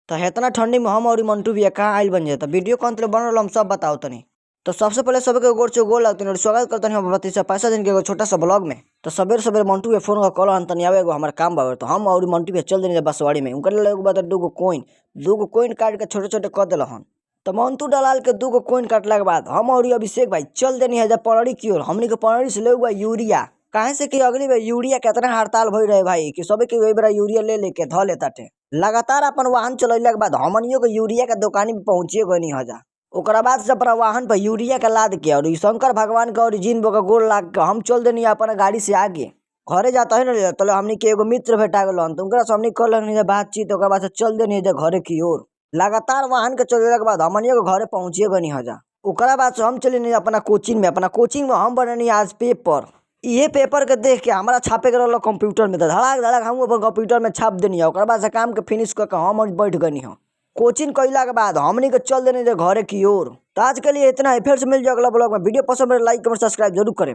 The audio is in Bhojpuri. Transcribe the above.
तो हेतना ठंडी में हम और मंटू भैया कहाँ आइल बन जाए, तो वीडियो के अंत में बनल हम सब बताओ तनी। तो सबसे पहले सबके गोर से गोर लगतनी और स्वागत करतनी हम प्रति पैसा दिन के एगो छोटा सा ब्लॉग में। तो सबेरे सबेरे मंटू भैया फोन कर कहलन तनी आवे एगो हमार काम बावे। तो हम और मंटू भैया चल देनी बसवाड़ी में। उनकर लगे एगो बात दूगो कोइन, दूगो कोइन काट के छोटे छोटे कर देलहन। तो मंटू दलाल के दूगो कोइन काटला के बाद हम और अभिषेक भाई चल देनी है पड़री की ओर। हमनी के पड़री से ले हुआ यूरिया, काहे से कि अगली बार यूरिया केतना हड़ताल भइल रहे भाई कि सबे के वही बेरा यूरिया ले लेके ध लेताटे। लगातार अपन वाहन चलैला के बाद हमनियो के यूरिया के दुकानी पे पहुंचिए गनी हजा। ओकरा बाद से अपना वाहन पर यूरिया के लाद के और शंकर भगवान के और जिन के गोड़ लाग के हम चल देनी अपन गाड़ी से आगे। घरे जाता है न तो हमनी के एगो मित्र भेटा गेलन, तो उनकरा से हमनी कर लगनी बातचीत। ओकरा बाद से चल देनी घरे की ओर। लगातार वाहन के चलेला के बाद हमनियो के घरे पहुंचिए गनी हजा। ओकरा बाद से हम चलेनी अपना कोचिंग में। अपना कोचिंग में हम बननी आज पेपर। इहे पेपर के देख के हमरा छापे के रहल कंप्यूटर में, तो धड़ाक धड़ाक हम अपन कंप्यूटर में छाप देनी। ओकरा बाद से काम के फिनिश करके हम और बैठ गनी ह। कोचिंग कइला के बाद हमनी के चल देनी घरे की ओर। तो आज के लिए इतना ही, फिर से मिल जाए अगला ब्लॉग में। वीडियो पसंद है लाइक कमेंट सब्सक्राइब जरूर करें।